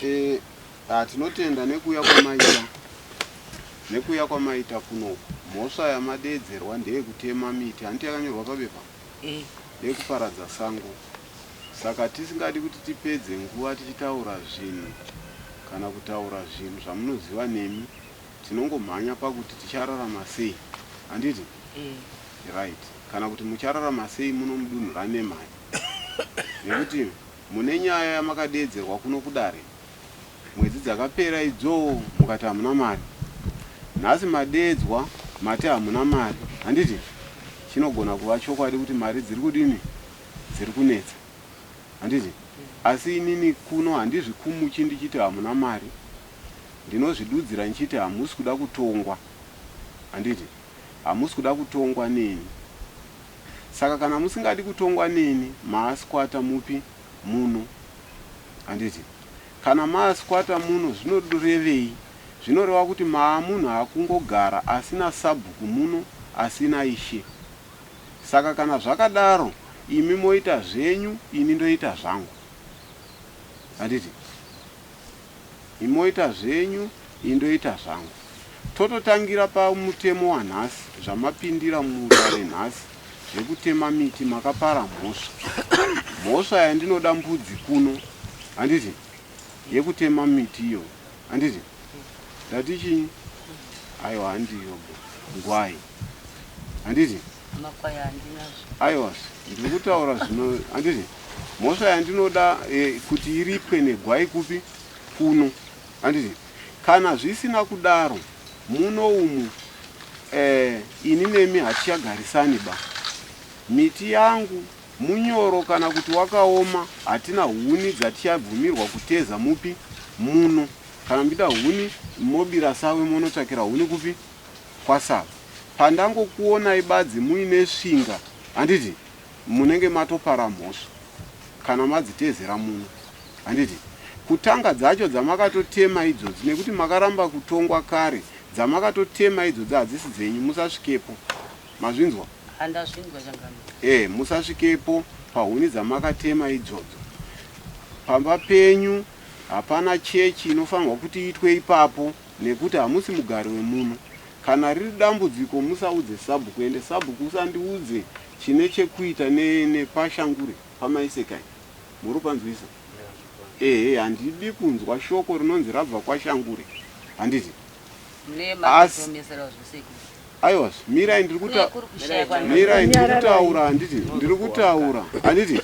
Eh, ah, tinotenda nekuuya kwamaita nekuuya kwamaita kunoku. Mhosva yamadeedzerwa ndeyekutema miti, handiti yakanyorwa pabepa? Eh. Yekuparadza sango. Saka tisingadi kuti tipedze nguva tichitaura zvinhu kana kutaura zvinhu zvamunoziva nemi, tinongomhanya pakuti tichararama sei, handiti? Eh. Right. Kana kuti muchararama sei muno mudunhu raNemai. Nekuti mune nyaya yamakadeedzerwa kuno kudare mwedzi dzakapera idzoo mukati hamuna mari. Nhasi madeedzwa mati hamuna mari, handiti? Chinogona kuva chokwadi kuti mari dziri kudini? Dziri kunetsa. Handiti? Asi inini kuno handizvikumuchi ndichiti hamuna mari. Ndinozvidudzira ndichiti hamusi kuda kutongwa. Handiti? Hamusi kuda kutongwa neni. Saka kana musingadi kutongwa neni maasquata mupi? Muno. Handiti? Kana maasquata muno zvinorevei? Zvinoreva kuti maamunhu akungogara asina sabhuku muno asina ishe. Saka kana zvakadaro imi moita zvenyu ini ndoita zvangu. Handiti? Imi moita zvenyu ini ndoita zvangu. Tototangira pamutemo wanhasi zvamapindira mudare nhasi zvekutema miti makapara mhosva. Mhosva yandinoda mbudzi kuno handiti yekutema miti iyoyo handiti ndati chinyi aiwa handiyo ngwai handiti Makwai handinazvo. Aiwa ndiri kutaura zvino handiti mhosva yandinoda eh, kuti iripwe negwai kupi kuno handiti kana zvisina kudaro muno umu eh, ini nemi hatichagarisani ba miti yangu munyoro kana kuti wakaoma hatina huni dzatichabvumirwa kuteza mupi muno kana muchida huni mobira sawe monotsvakira huni kupi kwaSave. Pandangokuonai badzi muine svinga handiti munenge matopara mhosva kana madzitezera muno handiti kutanga dzacho dzamakatotema idzodzi nekuti makaramba kutongwa kare dzamakatotema idzodzi hadzisi dzenyu musasvikepo mazvinzwa Handazvinzwa changamire. Eh musasvikepo pahuni dzamakatema idzodzo pamba penyu hapana chechi inofanirwa kuti iitwe ipapo nekuti hamusi mugari wemuno. Kana riri dambudziko musaudze sabhuku ende sabhuku usandiudze chine chekuita nepashangure pamaisekai. Muri kupanzwisa? Ehe handidi kunzwa shoko rinonzi rabva kwashangure handiti? Mune Asi makatoomeserawo zvesekuru. Aiwa mirai ndiri Kune kuta kuri kushaya kwandiri. mirai ndiri kutaura handiti ndiri kutaura handiti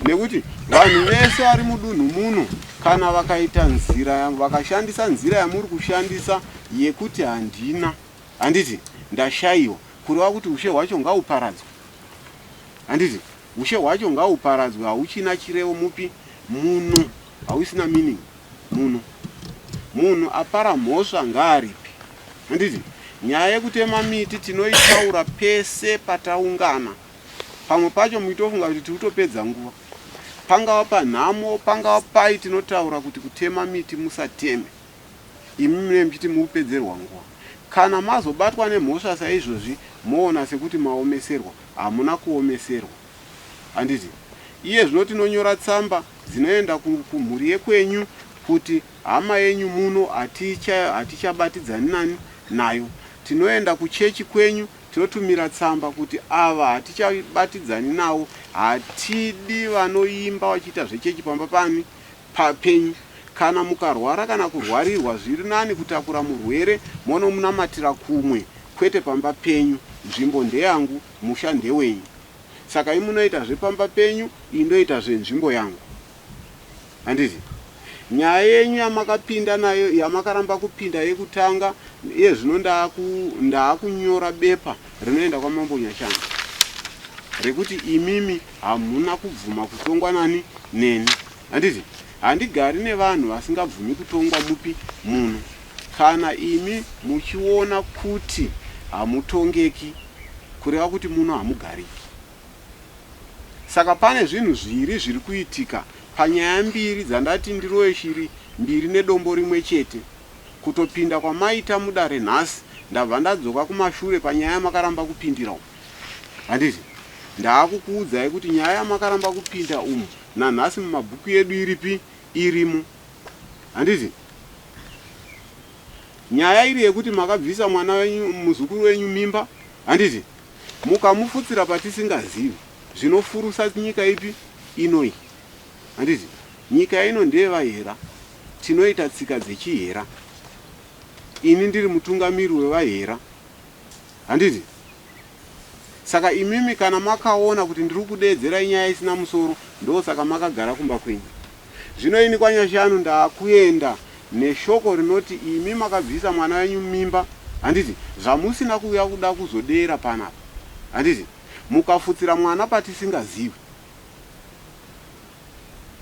nekuti vanhu vese vari mudunhu muno kana vakaita nzira vakashandisa nzira yamuri kushandisa yekuti handina handiti ndashaiwa kureva kuti ushe hwacho ngauparadzwe handiti ushe hwacho ngauparadzwe hauchina chirevo mupi muno hausina meaning muno munhu apara mhosva ngaaripe handiti nyaya yekutema miti tinoitaura pese pataungana pamwe pacho muchitofunga kuti tiri kutopedza nguva pangava panhamo pangava pai tinotaura kuti kutema miti musateme imi mune muchiti mukupedzerwa nguva kana mazobatwa nemhosva saizvozvi moona sekuti maomeserwa hamuna kuomeserwa handiti iye zvino tinonyora tsamba dzinoenda kumhuri yekwenyu kuti hama yenyu muno hatichabatidzani nani nayo tinoenda kuchechi kwenyu tinotumira tsamba kuti ava hatichabatidzani navo hatidi vanoimba vachiita zvechechi pamba pani papenyu kana mukarwara kana kurwarirwa zviri nani kutakura murwere monomunamatira kumwe kwete pamba penyu nzvimbo ndeyangu musha ndewenyu saka imunoita zvepamba penyu indoita zvenzvimbo yangu handiti nyaya yenyu yamakapinda nayo yamakaramba kupinda yekutanga iye zvino ndaakunyora bepa rinoenda kwamambo Nyashanu rekuti imimi hamuna kubvuma kutongwa nani neni handiti handigari nevanhu vasingabvumi kutongwa mupi muno kana imi muchiona kuti hamutongeki kureva kuti muno hamugariki saka pane zvinhu zviri zviri kuitika panyaya mbiri dzandati ndiroye shiri mbiri nedombo rimwe chete kutopinda kwamaita mudare nhasi ndabva ndadzoka kumashure panyaya yamakaramba kupindira umu handiti ndaakukuudzai kuti nyaya yamakaramba kupinda umu nanhasi mumabhuku edu iripi irimo. Handiti? Nyaya iri yekuti makabvisa mwana wenyu muzukuru wenyu mimba, handiti? Mukamufutsira patisingazivi, zvinofurusa nyika ipi inoyi. Handiti? Nyika ino ndeyevahera, tinoita tsika dzechihera. Ini ndiri mutungamiri wevahera. Handiti? Saka imimi kana makaona kuti ndiri kudeedzerai nyaya isina musoro, ndosaka makagara kumba kwenyu. Zvino ini kwaNyashanu ndakuenda neshoko rinoti imi makabvisa mwana wenyu mimba, handiti? Zvamusina kuuya kuda kuzodeera panapa, handiti? Mukafutsira mwana patisingazivi.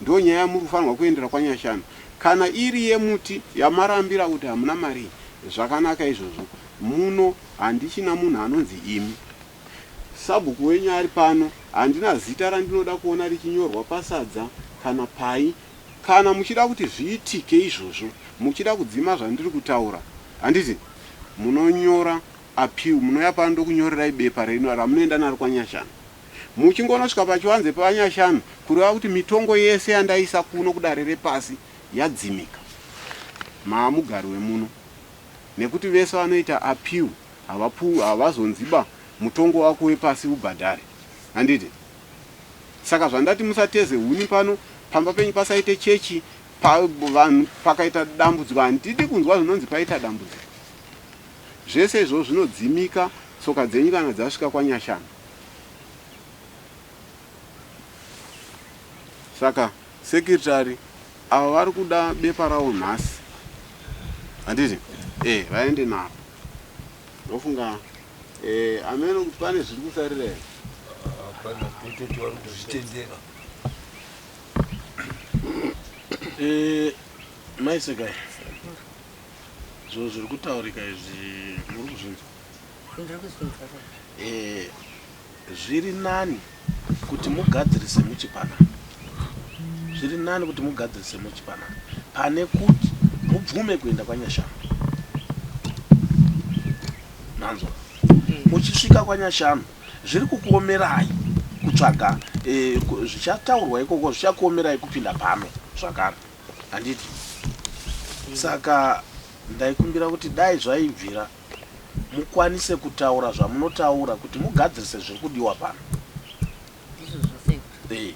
Ndonyaya yamuri kufanirwa kuendera kwaNyashanu. Kana iri yemuti yamarambira kuti hamuna mari, zvakanaka izvozvo. Muno handichina munhu anonzi imi. Sabhuku wenyu ari pano, handina zita randinoda kuona richinyorwa pasadza kana pai. Kana muchida kuti zviitike izvozvo, muchida kudzima zvandiri kutaura, handiti? Munonyora appeal, munouya pano ndokunyorerai bepa renu ramunoenda naro kwaNyashanu. Muchingonosvika pachivanze paNyashanu, kureva kuti mitongo yese yandaisa kuno kudare repasi yadzimika. Maamugari wemuno. Nekuti vese vanoita appeal havapuwi havazonziba mutongo wako wepasi ubhadhare. Handiti? Saka zvandati musateze huni pano, pamba penyu pasaite chechi, pa, vanhu pakaita dambudziko handidi kunzwa zvinonzi paita dambudziko. Zvese izvozvo zvinodzimika tsoka dzenyu kana dzasvika kwaNyashanu. Saka secretary ava vari kuda bepa ravo nhasi handiti? Eh, vaende naro. Ndofunga eh, ameno kuti pane zviri kusarira here. Hapana, tototi vari kuzvitendera. Eh, mai Sekai, zviro zviri kutaurika izvi muri kuzvinzwa? Ndiri kuzvinzwa. Eh, zviri nani kuti mugadzirise muchipanana. Zviri nani kuti mugadzirise muchipanana pane kuti mubvume kuenda kwaNyashanu. Manzwa? Muchisvika kwaNyashanu zviri kukuomerai kutsvaga eh, zvichataurwa ikoko zvichakuomerai kupinda pano zvakare. Handiti? Saka ndaikumbira kuti dai zvaibvira mukwanise kutaura zvamunotaura kuti mugadzirise zviri kudiwa pano. Ndizvo zvose. Eh.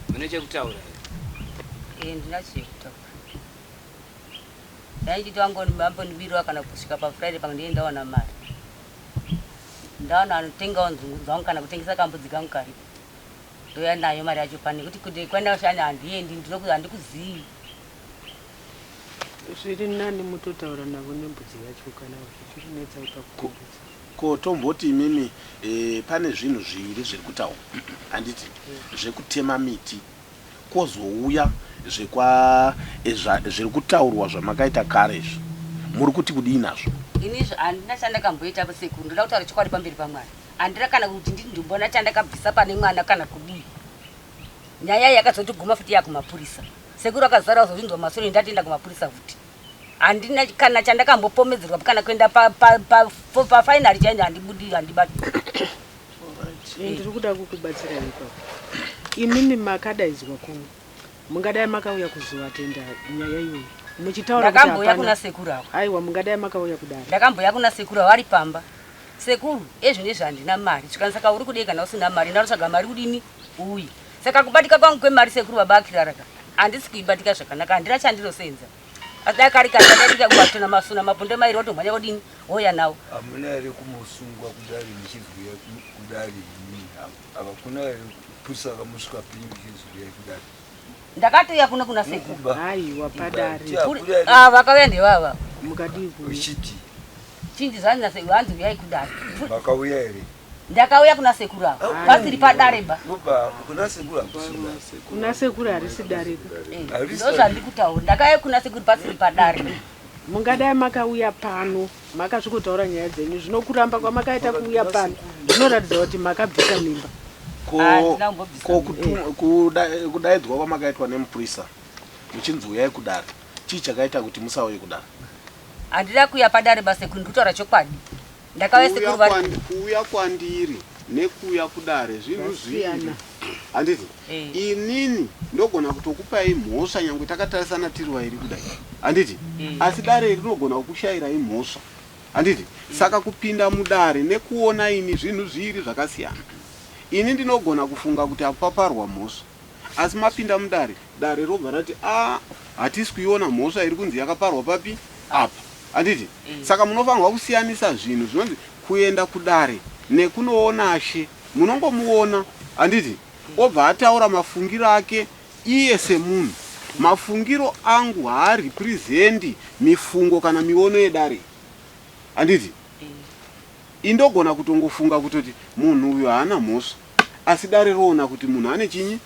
Mune chekutaura here? Eh, ndinacho chekutaura. Dai ndichiti vambondibirwa kana kusvika paFriday panga ndiye ndawana mari. Ndawana anotengawo nzungu dzangu kana kutengesa kambudzi kangu karipo. Ndouya nayo mari yacho pane kuti kuti kwandashanda handiendi handikuzivi. Zviri nani mutotaura navo nembudzi yacho kana zvichikunetsai pakutengesa. Ko tomboti imimi e, pane zvinhu zviiri zviri kutaurwa handiti zvekutema miti kozouya zvekwa e, zviri kutaurwa zvamakaita kare izvi muri kuti kudii nazvo? Ini izvo handina chandakamboita sekuru ndoda kutaura chokwadi pamberi paMwari handina kana kuti nditi ndimboona chandakabvisa pane mwana kana kudii nyaya iyi yakazondiguma futi yakumapurisa Sekuru akazara kuzozvinzwa masure ndatienda kumapurisa futi. Handina kana chandakambopomedzerwa kana kuenda pa pa pa pa final chaiyo handibudi handibati. Ndiri kuda kukubatsirai ipapo. Imimi makadaidzwa kuno. Mungadai makauya kuzoatenda nyaya iyoyi. Muchitaura kuti Ndakambouya kuna sekuru avo. Aiwa mungadai makauya kudare. Ndakambouya kuna sekuru avo vari pamba. Sekuru, ezvinezvi handina mari. Zvikanzi saka uri kudei kana usina mari? Ndanotsvaga mari kudini? Uye. Saka kubatika kwangu kwemari sekuru baba akirara ka handisi kuibatika zvakanaka handina chandinosenza. Asi dai kari kari kadaita kubatona masuna mapunde mairi wotomhanya wodini wouya nawo. Hamuna here kumbosungwa kudare muchizouya kudare imimi hakuna here purisa akamusvika penyu muchizouya kudare. Ndakatouya kuno kuna sekuru. Haiwa padare. Ah vakauya ndevava. Mukadii kuuya. Uchiti. Chinji zvanzi nasekuru hanzi uyai kudare. Makauya here? Ndakauya kuna sekuru ava pasiri padare ba. Kuna sekuru hakusi dare. Kuna sekuru harisi dare. Eh, ndozvandiri kutaura. Ndakauya kuna sekuru pasiri padare. Mungadai makauya pano makasvikotaura nyaya dzenyu zvino kuramba kwamakaita kuuya pano zvinoratidza kuti makabvisa mimba. Ko kudaidzwa kwamakaitwa nemupurisa muchinzi uyai kudare chii chakaita kuti musauye kudare? Handina kuuya padare basekuru ndikutaura chokwadi. Ndakauya sekuru vari Kuuya kwandiri nekuuya kudare zvinhu zviviri. Handiti? Eh. Inini ndogona kutokupai mhosva nyangwe takatarisana tiri vairi kudai. Handiti? Eh. Asi dare rinogona kukushairai mhosva. Handiti? Saka kupinda mudare nekuona ini zvinhu zviiri zvakasiyana. Ini ndinogona kufunga kuti apaparwa mhosva. Asi mapinda mudare, dare robva rati a hatisi kuiona mhosva iri kunzi yakaparwa papi apa. Handiti? Saka munofanirwa kusiyanisa zvinhu zvinonzi kuenda kudare nekunoona she. Munongomuona, handiti? Obva ataura mafungiro ake iye semunhu. Mafungiro angu haarepresendi mifungo kana miono yedare. Handiti? Indogona kutongofunga kutoti munhu uyu haana mhosva asi dare roona kuti munhu ane chinyi?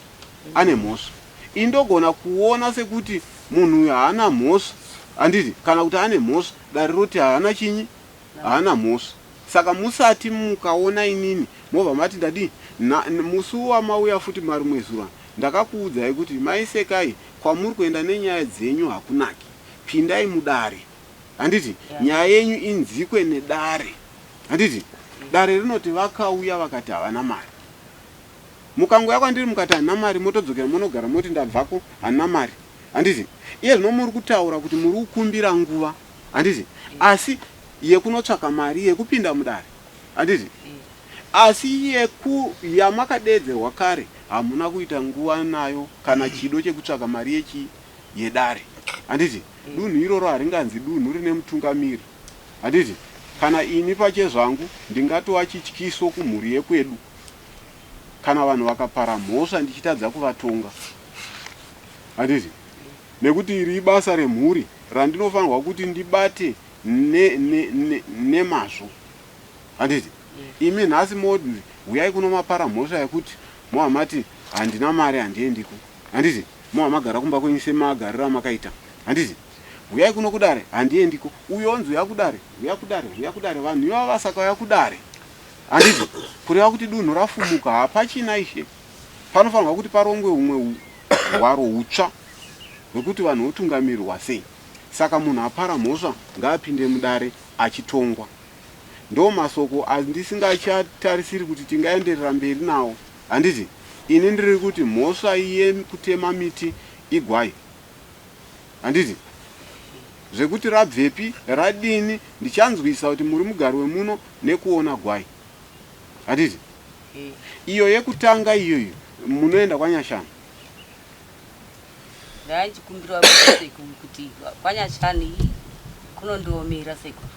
Ane mhosva. Indogona kuona sekuti munhu uyu haana mhosva handiti kana kuti ane mhosva dare roti haana chinyi? Haana mhosva. Saka musati mukaona inini mobva mati ndadii? Musi wamauya futi marimwe zuro ndakakuudzai kuti mai Sekai kwamuri kuenda nenyaya dzenyu hakunaki. Pindai mudare. Handiti nyaya yenyu inzikwe nedare. Handiti dare rinoti vakauya vakati havana mari. Mukangouya kwandiri mukati handina mari motodzokera monogara moti ndabvako handina mari. Handiti iye zvino muri kutaura kuti muri kukumbira nguva. Handiti asi yekunotsvaka mari yekupinda mudare. Handiti asi yeku yamakadeedzerwa kare hamuna kuita nguva nayo kana chido chekutsvaka mari yechii yedare. Handiti dunhu iroro haringanzi dunhu rine mutungamiri. Handiti kana ini pachezvangu ndingatova chityiso kumhuri yekwedu kana vanhu vakapara mhosva ndichitadza kuvatonga. Handiti nekuti iri ibasa remhuri randinofanirwa kuti ndibate nemazvo. Handiti imi nhasi moti huyai kuno mapara mhosva yekuti mova mati handina mari handiendiko. Handiti mova magara kumba kwenyu semagariro amakaita. Handiti huyai kuno kudare handiendiko. Uyo onzi huya kudare, huya kudare, huya kudare. Vanhu ivava vasakauya kudare. Handiti kureva kuti dunhu rafumuka hapachina ishe. Panofanirwa kuti parongwe humwe hwaro hutsva hwekuti vanhu votungamirirwa sei. Saka munhu apara mhosva ngaapinde mudare achitongwa. Ndomasoko andisingachatarisiri kuti tingaenderera mberi nawo. Handiti ini ndiri kuti mhosva yekutema miti igwai. Handiti zvekuti rabvepi radini ndichanzwisa kuti muri mugari wemuno nekuona gwai. Handiti iyo yekutanga iyoyo munoenda kwaNyashanu. Ndaichikumbira sekuru kuti kwaNyashanu kunondiomera sekuru.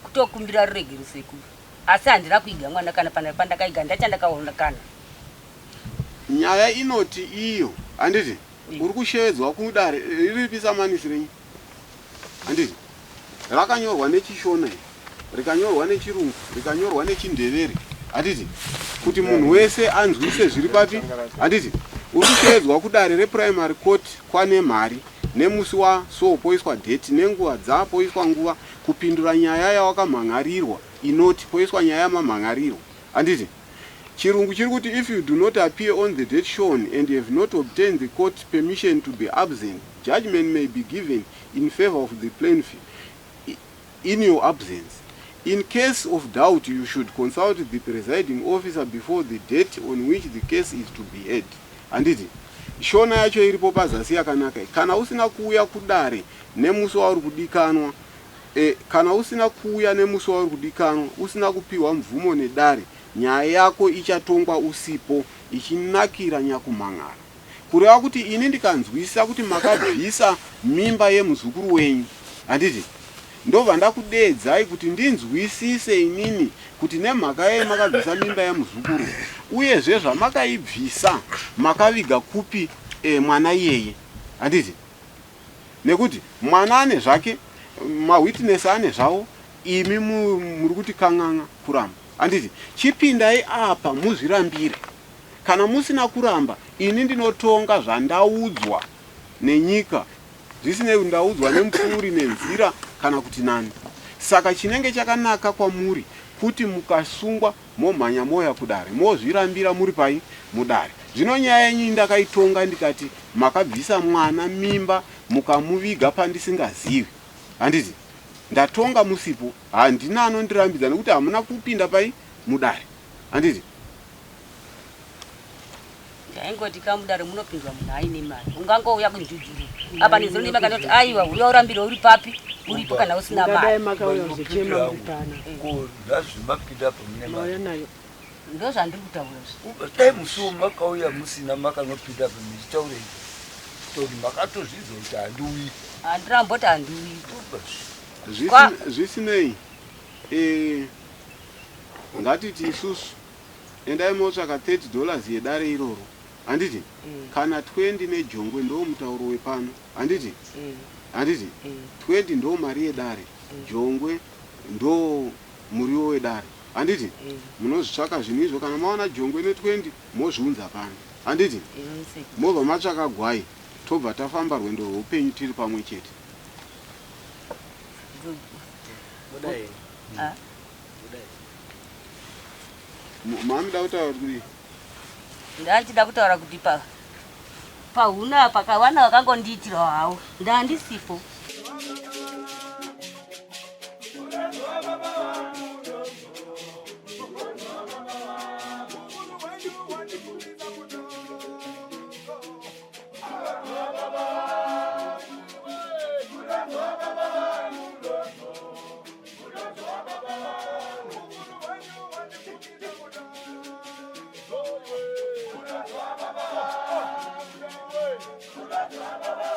Kutokumbira ruregero sekuru. Asi handina kuiga mwana kana pana pandakaiga ndachandakaona kana. Nyaya inoti iyo handiti uri kushevedzwa kudare riripi samanisi renyu handiti rakanyorwa nechishona iri rikanyorwa nechirungu rikanyorwa nechindevere handiti kuti munhu wese anzwise zviri papi handiti uri kushevedzwa kudare reprimary court kwane mari nemusi wa so poiswa date nenguva dza poiswa nguva kupindura nyaya yawakamhan'arirwa inoti poiswa nyaya yamamhan'arirwa handiti chirungu chiri kuti if you do not appear on the date shown and have not obtained the court permission to be absent judgment may be given in favor of the plaintiff in your absence. In case of doubt, you should consult the presiding officer before the date on which the case is to be heard. Handiti shona yacho iripo pazasi yakanaka. Kana usina kuuya kudare nemusi wauri kudikanwa kana usina kuuya nemusi wauri kudikanwa usina kupiwa mvumo nedare, nyaya yako ichatongwa usipo ichinakira nyakumhan'ara. Kureva kuti ini ndikanzwisa kuti makabvisa mimba yemuzukuru wenyu, handiti ndobva ndakudeedzai kuti ndinzwisise inini kuti nemhaka yei makabvisa mimba yemuzukuru, uyezve zvamakaibvisa makaviga kupi mwana iyeye, handiti nekuti mwana ane zvake, mawitness ane zvavo, imi muri kuti kan'an'a kuramba, handiti chipindai apa muzvirambire. Kana musina kuramba, ini ndinotonga zvandaudzwa nenyika, zvisinei kuti ndaudzwa nemupfuuri nenzira kana kuti nani. Saka chinenge chakanaka kwamuri kuti mukasungwa momhanya mouya kudare mozvirambira muri pai mudare. Zvino nyaya yenyu ndakaitonga ndikati makabvisa mwana mimba mukamuviga pandisingazivi, handiti ndatonga musipo, handina anondirambidza nekuti hamuna kupinda pai mudare, handiti. Taingoti kamudare munopindwa munhu aine mari, ungangouya kunjujuru apa nezuro nemakanoti aiwa uya urambire uri papi uripo kana usina Ungadai mari. makauya kuzochema muri pana. Ko nhazvimapinda apa mune Mauya mari. nayo. Ndozvandiri kutaura izvi. Uba, dai musi makauya musina makanopinda apa muchitaura izvi tori makatozvidza kuti handiuyi. Handiramboti handiuyi. Uba, Zvisinei, ngatiti isusu endai motsvaka $30 yedare iroro, handiti? Kana 20 nejongwe, ndo mutauro wepano, handiti? Handiti 20 ndo mari yedare, jongwe ndo muriwo wedare, handiti? Munozvitsvaka zvinhu izvo, kana mawana jongwe ne20 mozviunza pano, handiti? Mobva matsvaka gwai, tobva tafamba rwendo rweupenyu tiri pamwe chete. Budai. Ah. Budai. Mamuda kutaura kuti Ndanchida kutaura kuti pa pahuna pakawana vakangondiitirawo hawo, ndandisipo. Baba.